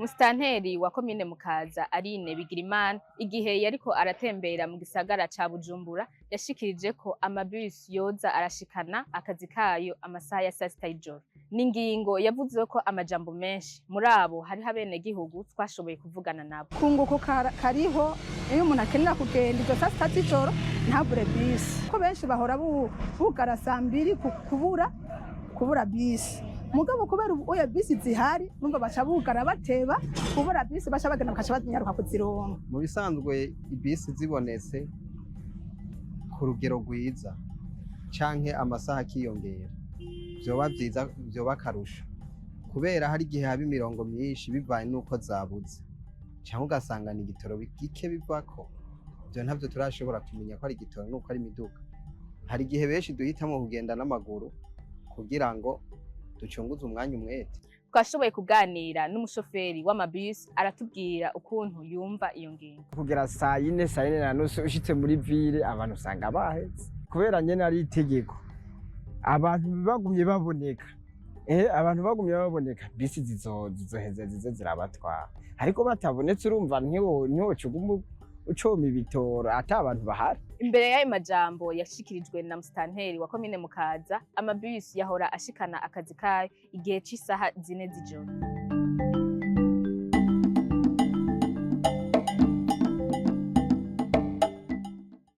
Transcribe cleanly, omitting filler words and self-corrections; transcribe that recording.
Musitanteri wa komine Mukaza, Aline Bigirimana, igihe yariko aratembera mu gisagara ca Bujumbura, yashikirije ko amabisi yoza arashikana akazi kayo amasaha ya sasita y'ijoro. Ni ingingo yavuze ko amajambo menshi. Muri abo hariho abenegihugu twashoboye kuvugana nabo. Kunguko kariho iyo umuntu akenera kugenda izo saa sita z'ijoro ntabure bisi, ko benshi bahora bugara saa mbiri kubura bisi. Mugabo kubera ubu oya bisi zihari, numva baca bugara bateba kubura bisi, baca bagenda bakaca banyaruka kuzironka. Mu bisanzwe ibisi zibonetse ku rugero rwiza canke amasaha akiyongera, vyoba vyiza, vyoba akarusho, kubera hari igihe haba imirongo myinshi bivanye n'uko zabuze, canke ugasanga ni igitoro gike bivako. Ivyo ntavyo turashobora kumenya ko ari igitoro n'uko ari imiduga. Hari igihe benshi duhitamwo kugenda n'amaguru kugira ngo ducunguze umwanya umwete. Twashoboye kuganira n'umushoferi w'amabisi, aratubwira ukuntu yumva iyo ngingo. Kugera saa yine, saa yine na nusu, ushitse muri ville abantu usanga bahetse, kubera nyene ari itegeko. Abantu bagumye baboneka, abantu bagumye baboneka, bisi zizoheza zize zirabatwara. Ariko batabonetse, urumva ntiwoca uguma ucoma ibitoro ata abantu bahari. Imbere y'ayo majambo yashikirijwe na musitanteri wa komine Mukaza, amabisi yahora ashikana akazi kayo igihe c'isaha 4 z'ijoro.